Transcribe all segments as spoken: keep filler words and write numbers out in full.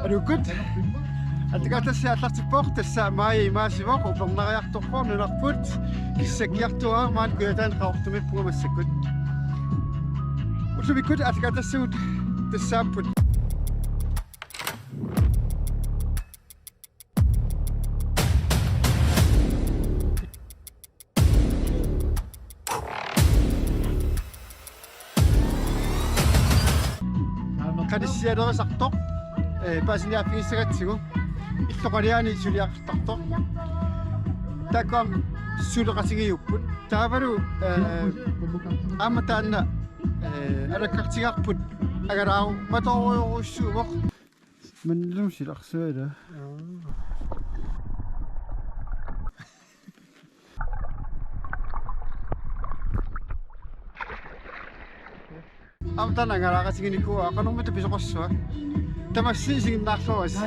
Aluukkut. Aallakaatitassiaq aallartippoq, tassa maaji imaasivoq, upernariartorpoq nunarput. Kissakkiartuaarama Kujataani Qaqortumiippunga massakkut. Ullumikkut aallakaatitassagut tassaapput. Qanissialerisartoq, eh, paasiniaaffigissagatsigu, illoqaliaani suliaqartartoq. Taakku aamma suleqatigiupput. Taavalu, eh, aamma taanna, eh, alakkartigaarput angalaarumatorujorujussuuvoq. Manlum silarsuala. Aamma taanna angalaaqatiginikuuara, qanormita pisoqassava? Tamassi isiginnaarluarisi.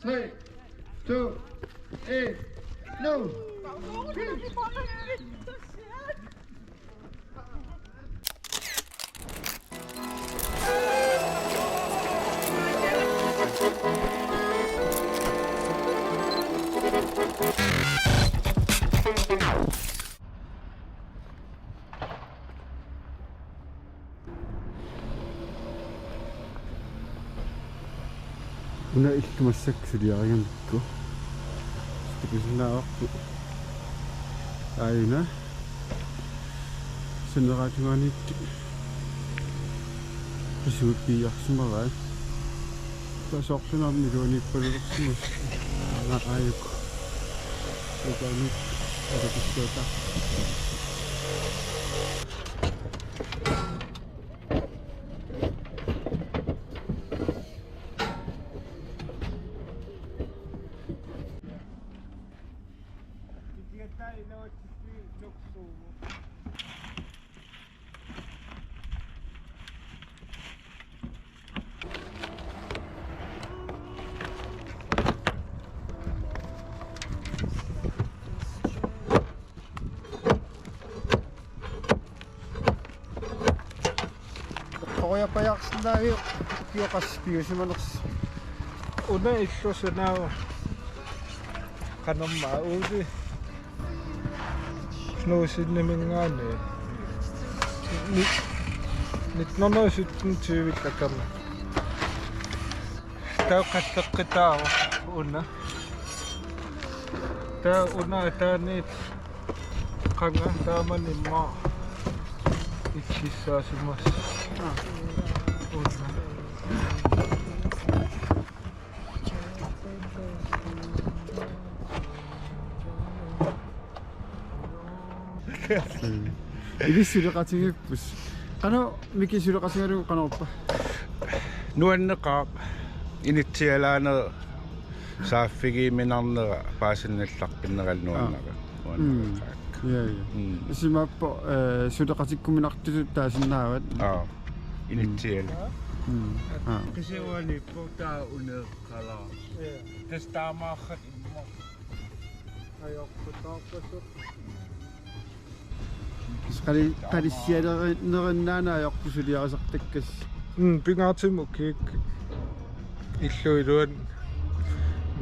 Three, two, eight, no. Una illu massakkut suliarigamikku. Takusinnaavarput. Aajuna. Saneraatugaaniittut. Qisugut piiarsimavaat. Taava soorluuna aamma iluaniippalulersimasut. Aa, aajuku. Iluaniippalulersimasut. Qoriappajaarsinnaaviuk, ukioq qassit piusimanersoq? Una illu sanaava qanormaa uuli Knudseniminngaanniit. Ni-, nitten hundrede sytten tyve takkama. Taava qalleqqitaavoq una. Taava una ataaniit qanga taamani immaqa ikkissaasimasoq. Una. Ilissi suleqatigiippusi. Qanoq Miki suleqatigalugu qanorpa? Nuanneqaaq, inissialaanera saaffigiuminarnera paasinnillarpinneralu nuanneqaaq. Aa. Nuanneqaaq. Mm. Ja, ja. Mm. Isumaappoq, eh, suleqatikkuminartutut taasinnaavat. Aa. Inissialaaq. Mm. Aa. Qisuaniippoq taava uneeqqalaaq. Ja. Tassa taamaarrat immaqa. Ajorput taarpassuit. Kis qali-, qalissialerinnaanngilaq ajorput suliarisartakkasi. Mm, pingaartumik ukiukku. Illup iluani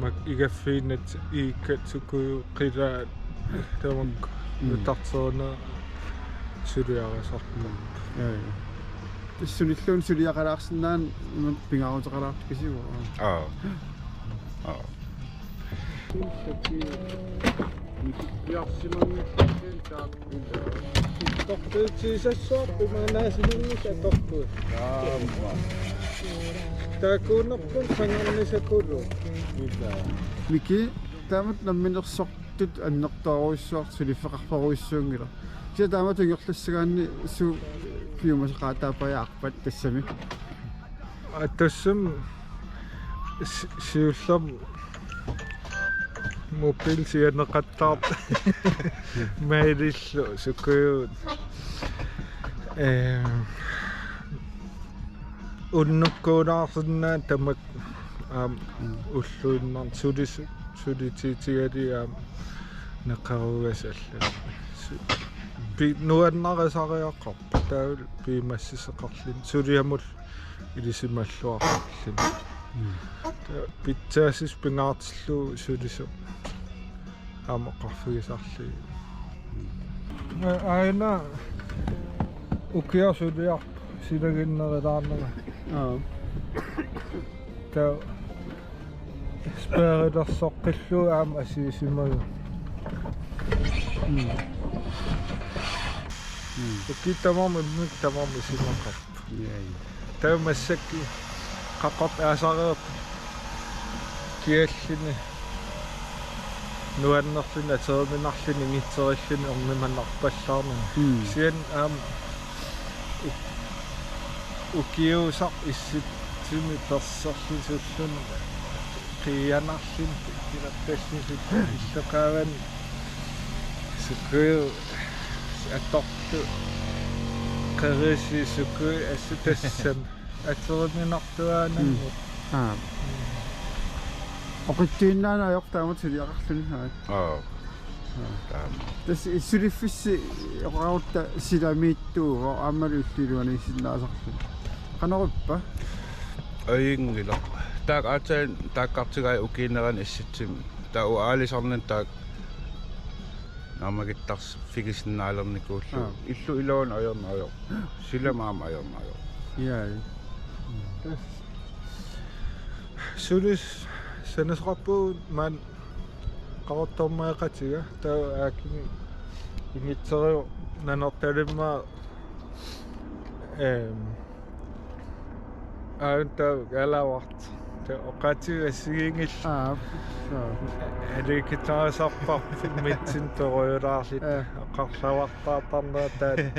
mak-, igaffiinnat iikkat sukujuup qilaat tamakku. Mm. Nutarterneq suliarisarpoq. Mm. Ja, ja. Tassunilluunniit suliaqalaarsinnaanera ima pingaaruteqalaartoq kisianni. Aa. Aa. Tortuutsiisassuarput imaannaasimanngilaq tortuut. Aamma. Taakkuunerput sangarnisakulu. Ila. Miki, taamatut namminersortut annertoorujussuartut suliffeqarfeerujussuunngilaq. Kisianni taamatut ingerlassagaanni suut piumasaqaataappajaarpat tassami? Aa, tassami si-, siullermik mobil sianeqattaartoq mailillu sukujuit. Ehm, unnukkuulaarsinnaat tamakku aamma ulluinnarni sulis-, sulitiitigalugit aamma neqerugassallugit. Su-, pi-, nuannarisariaqarpoq taavalu piumassuseqarluni suliamut ilisimalluarluni. Mm. Taava pitsaassuseq pingaartillugu sulisut aamma oqarfigisarlugit. Aana ukioq suliarpoq silaginnerilaarnanga. Aa. Taava spærerersoqqillugu aamma assigisimavunga. Mm. Mm. Ukiut tamarmik immikkut tamarmik isumaqarput. Ja, ja. Taava massakkut qaqortoq aasareerpoq kialluni nuannerluni ateriminarluni ingitserilluni ernumanarpallaarnani. Mm. Kisianni aamma u-, ukiusaq issittumik perserlusulluunniit qiianarluni kilertallusulluunniit illoqarfimmi sukujuit atortut qerisi sukujuit assut tassami ateriminartuaannarmut. Mm. Aa. Oqitsuinnaanngilaq ajortut taamatut suliaqarluni, aa. Aa. Aa. Taama. Tassa suliffissi oqarutta silamiittuuvoq aammalu illup iluaniissinnaasarluni. Qanorippa? Ajunngilaq. Taakku aatsaat taakkartigai ukiup neriani issittumik. Taava uanga aalisarnani taakku naammagittariffigisinnaalernikuullugu. Aa. Illup iluani ajornarpoq. Silami aamma ajornarpoq. Ja, ja. Tassa. Sulisut sanasoqarpugut maani qaqortormaqatiga taava aakkumi ingitserivoq Nanortalimmaat, ehm, aajuna taava alavartoq. Taava oqaatiga assigiinngillat. Aa, suu. Aliikkutarisarparput mitsinni torujulaarluta. Ee. Oqarluartaartarnera taanna.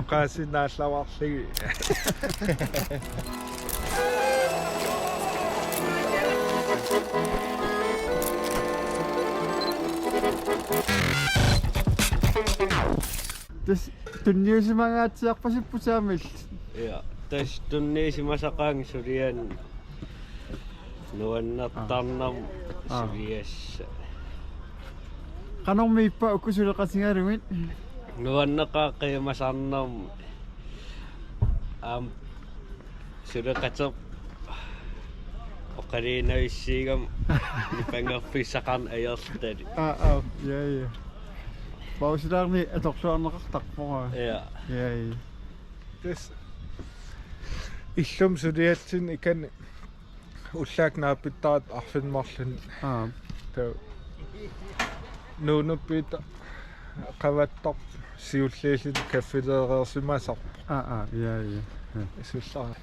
Oqaasii naallavarlugit. Tassa tunniusimangaatsiarpasipput aamma illit. Ja, tassa tunniusimasaqaanga suliani nuannertarnermik. Aa. Suliassaq. Qanormi ippa uku suleqatigalugit? Nuanneqaaq qiimasarnermik. Aamma suleqateq oqaluinnavissiugami nipangerfissaqarneq ajortali. Aa, aa, ja, ja. Pausilaarni atorluarneqartarpoq. Ja. Ja, ja. Tassa illumi suliatsinni ikani ullaakkut naapittarat arfineq-marlunut. Aa. Taava Nuunuppiit qavattoq siulliulluni kaffileereersimasarpoq. Aa, aa, ja, ja. Ja. Sullara.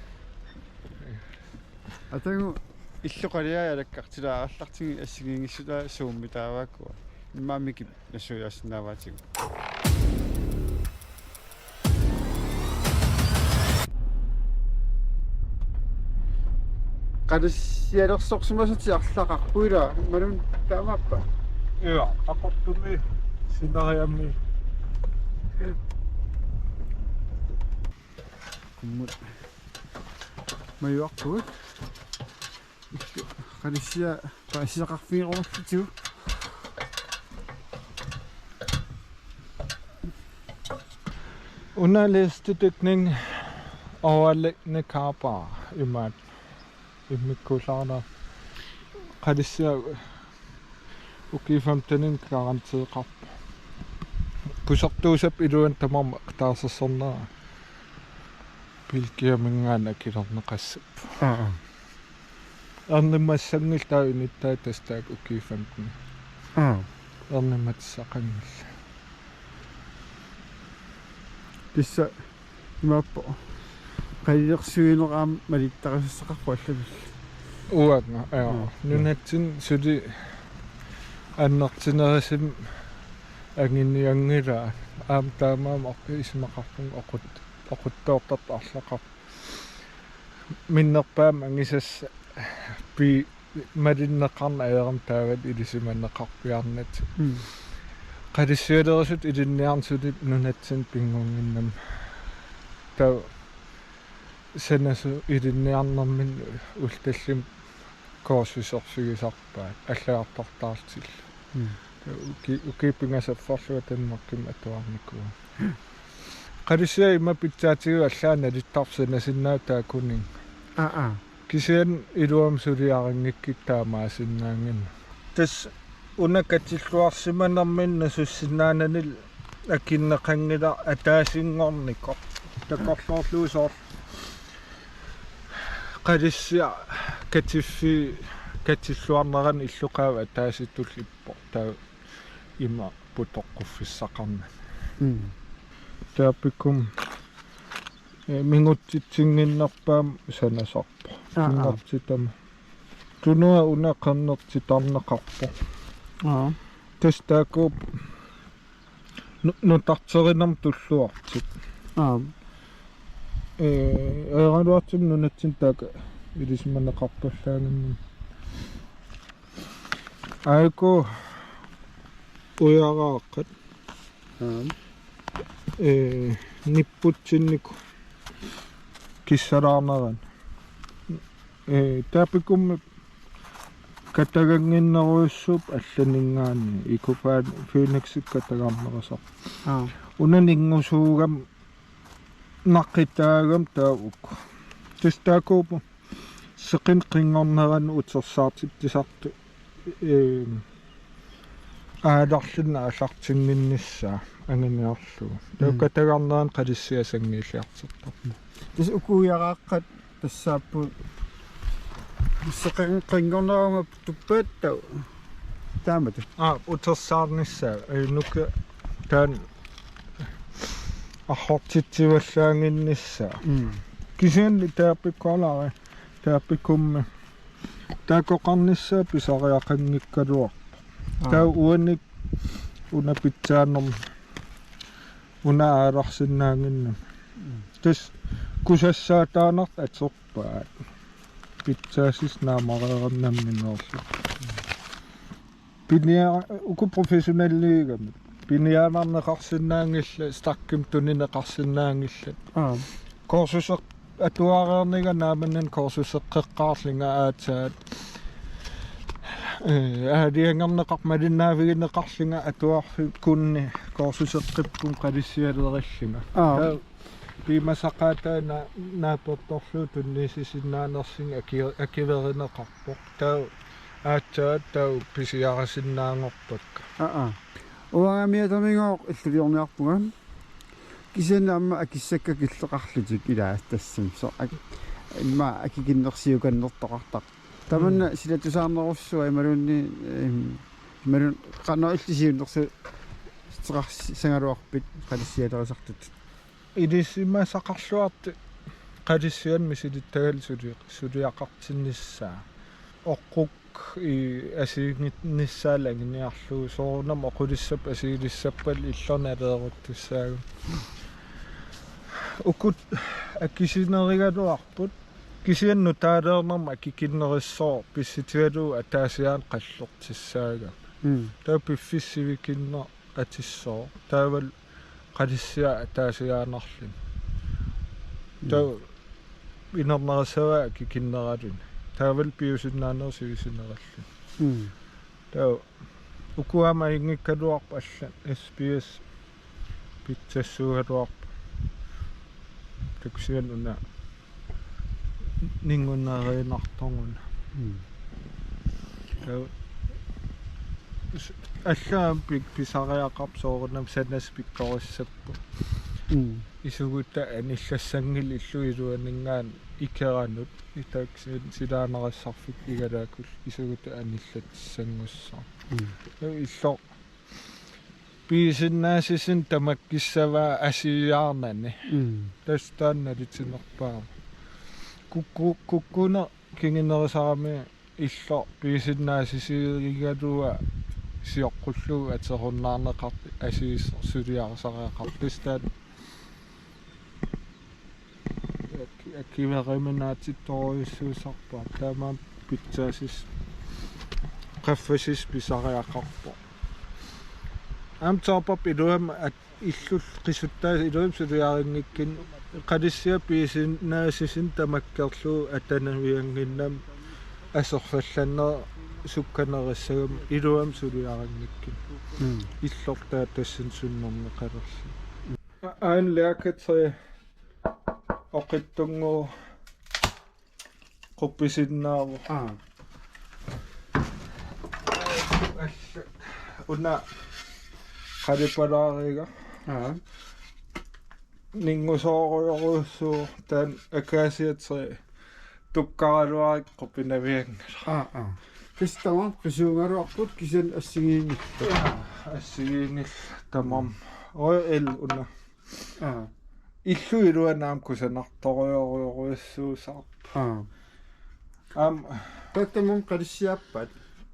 Atagu illu qaliaa alakkartilaarallartigu assigiinngissutaat Zoomitaavaakkua. Immaqa Mikip nassuiaasinnaavaatigut. Qalissialersorsimasatit arlaqarput ilaa, imaluunniit taamaappa? Ja, Qaqortumi, Sineriammi. Qummut majuarpugut. Qalissiaq paasisaqarfigerusutsigu. Una lastedækning, overliggende carbar imaat immikkuullaarneq. Qalissiaq ukiut femtenit garanteeqarpoq. Pusertuusap iluani tamarmi taarsersornera Belgiaminngaanniit akilerneqassaaq. Aa, aa. Ernumassanngillat taava inuttai tassa taakku ukiut femten. Aa. Ernumatissaqanngillat. Tassa imaappoq. Qalilersuineq aamma malittarisassaqarpoq allamillu. Uanga, ja. Aa. Nunatsinni suli annertunerusumik Angunianngilaq aamma taamaammat isumaqarpunga oqut-, oquttoortartoq arlaqarpoq. Minnerpaamik angisassat pi-, malinneqarneq ajorami taavalu ilisimaneqarpiarnatik. Mm. Qalissialerisutut ilinniarneq suli nunatsinni pinngunnginnami. Taava sanasoq ilinniarnermini ullut tallimat kursuserfigisarpaat allagartartaarlutillu. Mm. Uki-, ukiut pingasut affarluat Danmarkimi atuarnikuuvunga. Qalissiat ima pitsaatigaat allaat nalittarput sanasinnaavoq taakkunannga. Aa, aa. Kisianni iluamik suliarinngikkikka taamaasinnaannginnami. Tassa una katilluarsimanermini nasussinnaananilu akinneqanngilaq ataasinngornikoq. Takorloorlugu soorlu qalissiaq katiffi-, katilluarnerani illoqaava ataasittullu ippoq. Taava ima putoqquffissaqarnani. Mm. Taava pikkum, eh, mingutsitsinnginnerpaamik sanasarpoq. Aa, aa. Pinngortitami. Tunua una qernertitarneqarpoq. Aa. Tassa taakku nu-, nutarterinermut tulluartut. Aa. Eh, ajoraluartumik nunatsinni taakku ilisimaneqarpallaannginnami. Aajuku ujaraaqqat. Aam. Eh, nipputsinnik kissalaarnerani. Eh, taava pikkummi katagannginnerujussuupput allaninngaanniit, Ecopa Phoenixip katagarnerisarput. Aam. Una ninngusuugami naqqitaagami taava uku. Tassa taakkuupput seqineq qinngornerani utersaartitsisartut, eem, aalarluni aallartinnginnissaat anguniarlugu. Taava Mm. katagarnerani qalissiat sanngiilliartortarput. Tassa uku ujaraaqqat tassaapput seqineq qinngornerani tuppaat taava. Taamatut. Aa, utersaarnissaa, eh, nuka taanna arrortitsivallaannginnissaa. Mm. Kisianni taava pikkualaari, taava pikkummi. Taakkoqarnissaa pisariaqanngikkaluarpoq. Aa. Taava uannik una pitsaanermi. Una aalarsinnaannginnami. Mm. Tassa kusassaataanartut atorpaat. Pitsaassuseq naamareerannginnami meerlu. Pinia-, uku professionelliugamik. Piniaannarneqarsinnaanngillat, stakkimik tunineqarsinnaanngillat. Aap. Kursuseq atuareerninga naamannani kursuseqqeqqaarlunga aatsaat. Eh, aalajangerneqarpoq malinnaavigineqarlunga atuarfikunni kursuseqqippunga qalissialerillunga. Aap. Taava piumasaqaataat na-, naapertorlugu tunniussisinnaanersunga aki-, akiverineqarpoq. Taava aatsaat taava pisiarisinnaanngorpakka. Aa, aa. Uanga Mia Tamingooq illuliorniarpunga. Kisianni aamma akissakka killeqarlutik ilaa tassami. Soorlu ak-, immaqa akikinnersiukannertoqartarpoq. Tamanna Mm. silatusaarnerussuaq imaluunniit, ehm, imaluunniit qanoq illit siunnersuuteqarsagaluarpit qalissialerisartutut? Ilisimasaqarluartut qalissianik misilittagalugit suli-, suliaqartinnissaa. Oqquk i-, assigiinngitsunik anguniarlugu soorunami oqulissappat assigiilissappat illornaleeruttussaagut. Ukut akisinerigaluarput kisianni nutaaleernermut akikinnerussuaq pissutigalugu ataasiaannaq qallertussaagami. Mm. Taava piffissaq sivikinneq atissaaq. Taavalu qalissiaq ataasiaannarluni. Mm. Taava inernerissavaa akikinneraluni. Taavalu piusinnaanerup sivisuneralluni. Mm. Taava ukua aamma ajunngikkaluarput allat S P S pitsassuugaluarput. Takusian una ninngunneruinnartoruna. Mm. Taava s-, allaat pi-, pisariaqarpoq soorunami sanasut pikkorissapput. Mm. Isuguta anillassanngillat illup iluaninngaanniit ikeranut, itaaksin silaannarissarfik igalaakkut isuguta anillatissanngussaaq. Mm. Taava illoq piisinnaassusineq tamakkissavaa assigiiaarnani. Mm. Tassa taanna nalitinerpaaq. Kukku-, kukkuneq kingunerisarami illoq piisinnaassusigaluaa sioqqullugu atorunnaarneqartut asiisoq suliarisariaqartussaq taanna. Aki-, akiueriminaatsittorujussuusarpara. Taamaammat pitsaassuseq, qaffassuseq pisariaqarpoq. Aamma top-up iluamik at-, illullu qisuttaasut iluamik suliarinngikkuni, qalissiaq piisinnaassuseq tamakkerlugu atanaviannginnami aserfallanneq sukkanerissagami iluamik suliarinngikkuni. Mm. Illortaat tassani sunnerneqalerlugu. A-, aana lærketræ oqitsunnguuvoq quppisinnaavoq. Aa. Alla. Una qalipalaariga. Aa. Ninngusoorujorujussuuvoq, taanna akaasiatræ tukkaraluarakku quppinavianngilaq. Aa, aa. Tassa tamarmik qisuugaluarput kisianni assigiinngillat. Jaa, assigiinngillat tamarmik. Oj, el una. Aa. Illup iluani aamma kusanartorujorujorujussuusarpoq. Aa. Aamma. Taava tamarmik qalissiaappat?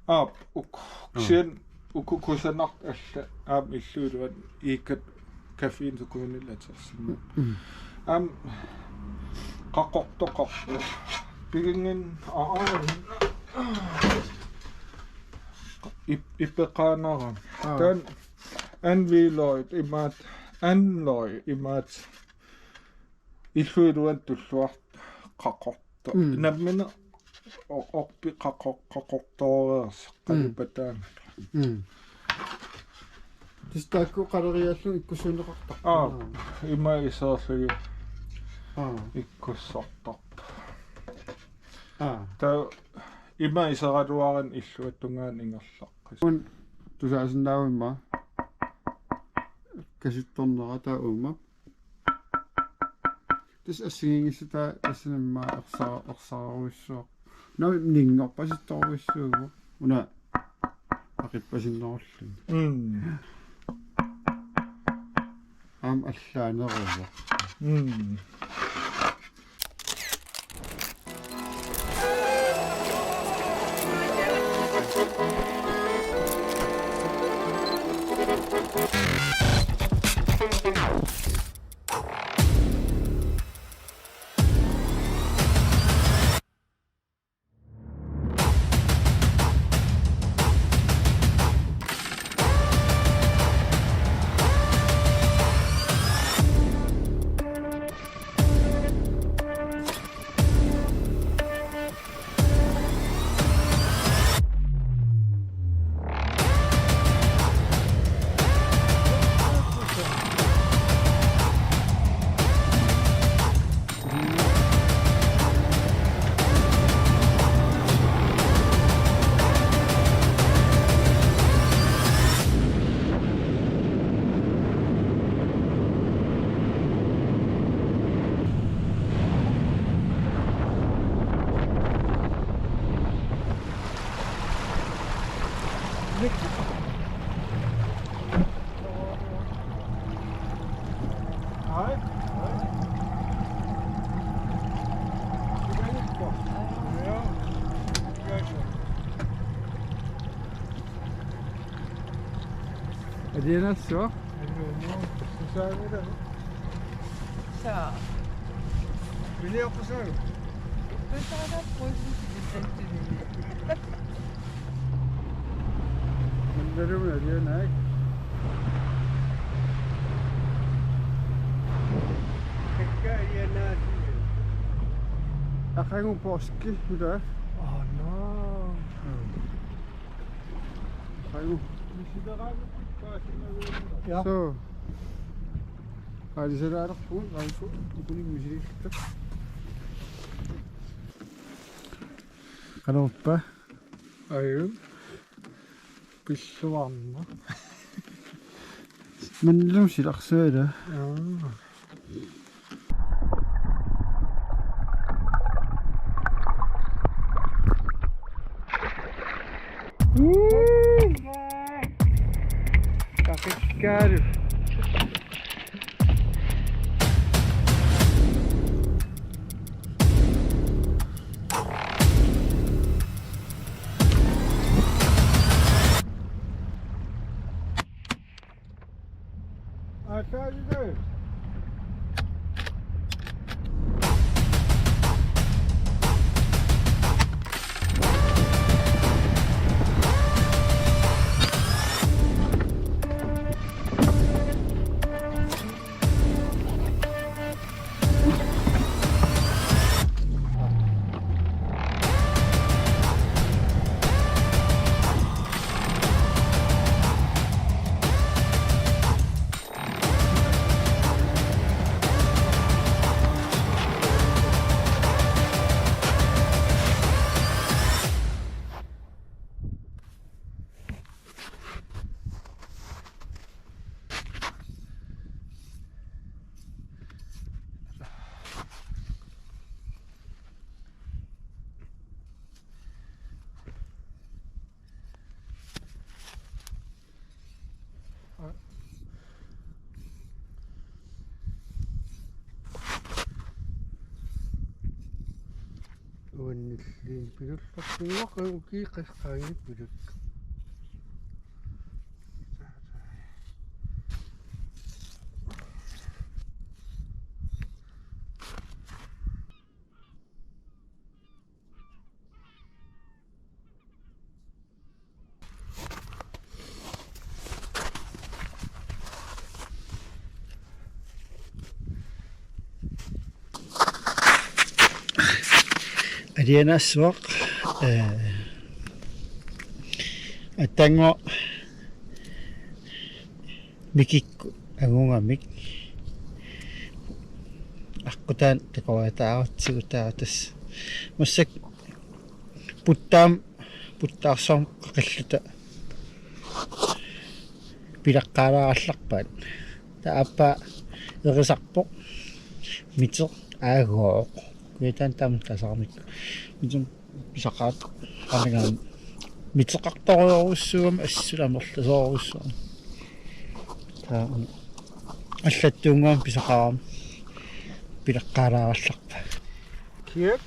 Aap, uku. Aa. Kisianni uku kusanartut allat aamma illup iluani Iikkap Caféni sukuanillu atorsinnaapput. Mm. Aamma qaqortoqarpoq. Piginngin-, aa, aa. Ip-, ipeqaanarami. Aa. Taanna anviløg imaattoq, anløg imaattoq. Illup iluani tulluartoq qaqortoq. Mm. Nammineq o-, orpiq qaqor-, qaqortooreersoq. Mm. Qalipataanngilaq. Mm. Tassa taakku qaleriaallugit ikkussuunneqartarput. Aa, ima iserlugit. Aa. Ikkussortarput. Aa. Taava ima iseraluarina illuatungaani ingerlaqqissaaq. Uani tusaasinnaavimma kasuttornera taava uuma. Tassa assigiinngissaq taava tassani immaqa ersa-, ersaarujussuaq. Una ninngorpasittorujussuuvoq. Una aqippasinnerulluni. Mm. Aamma allaaneruvoq. Mm. Adianassuaq. Saa. Miniaqqusaanga. Tusaaga puisin sikittini. Mandaruna alianaak. Kakka alianaak. Aqagu poorski, ila. Oh no. Aqagu. Ja. So. Qaalisalaarpugut, qaalisu, ukuni misilikkut. Qanorpa? Ajun. Pilluarna. Manlum silarsuala. Aa. Uu. Taqikkaalu. Uannilliin pilullersuaq ukiiqasqaangi piluk. Alianaassuaq, eh, aatsaannguaq mikikkut angugamik aqqutaani takoriataaratsigu taava tassa massakkut puttaam-, puttaarsuarmut qaqilluta pilaqqaalaarallarpaat. Taava aappaa erisarpoq, miteq aagooq. Kujataani taama taasaqarnikku. Miteq pisaqaat qanigaan miteqartorujorujussuugami assut amerlasoorujussuarmik. Taava allattuunngua pisaqarami pilaqqaalaarallarpaat. Kiak.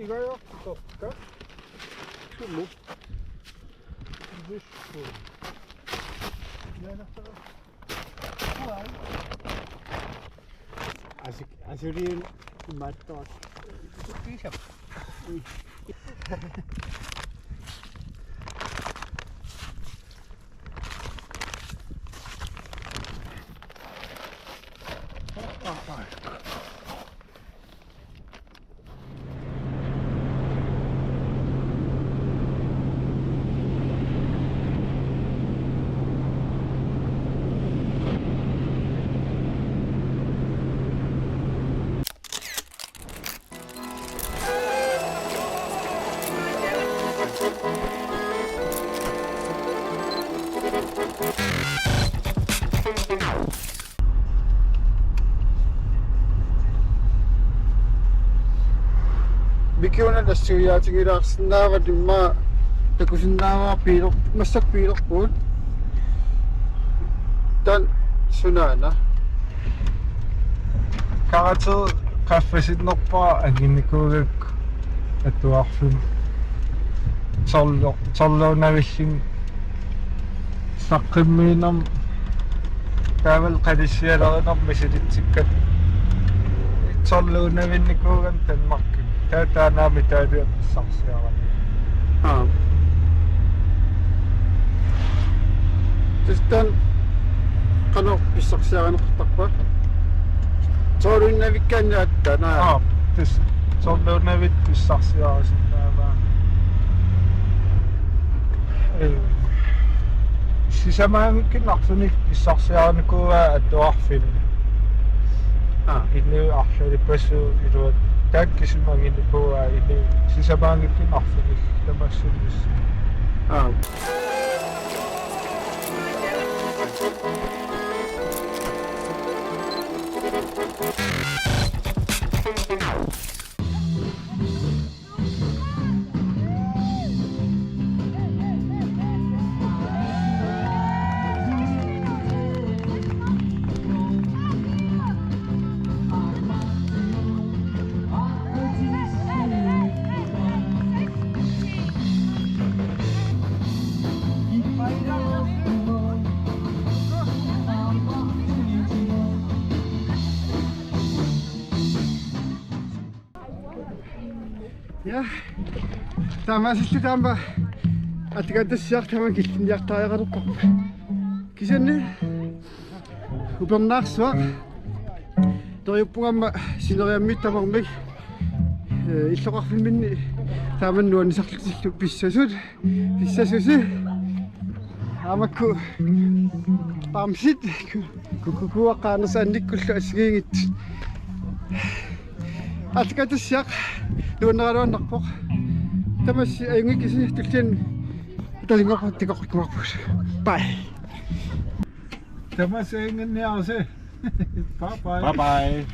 Igajoqqorta. Sumu. Visku. Ianartara. Kuai. Asik, asuliin imaattoq. Kiisap. Mikiuna nassuiaatigilaarsinnaavat immaqa takusinnaavara biiler-, massakkut biilerpugut. Taanna sunaana? Karateri qaffasinnerpara anginikuugakku atuarfimmi. Torlu-, torluunavilluni saqqummiinermi taavalu qalissialerinermi misilitsikkatta. Torluunavinnikuugami Danmarkimi. Taava taannaami taaliat pissarsiarani. Aa. Tassa taanna qanoq pissarsiarineqartarpa? Torluunnavikkaanni aatsaat, naa. Aa, tassa torluunnavik pissarsiarisinnaavaa. Ee, sisamaanngikkunik arfineq pissarsiarinikuuaa atuarfimmi. Aa. Inuit arlalippassuit iluat taakku kisimi anginikuuaa, inuit sisamaanngikkunik arfineq tamassunnissaq. Aa. Ja. Taamaasilluta aamma Atukattassiaq taama killinniartariaqalerparput. Kisianni upernaarsuaq. Toriuppunga aamma sineriammiit tamarmik, ee, illoqarfimminni taama nuannisarlutillu pissasut. Pissasusi. Aamma makku bamsit. Ku-, ku-, kukuuaqqaarnersaannikkullu assigiinngitsut. Atukattassiaq nuanneraluannarpoq. Tamassi ajunngikkussi, tulliani talinngorpat takoqqikkumaarpugut. Bye. Tamassi ingerlaarsi. Bye bye. Bye bye.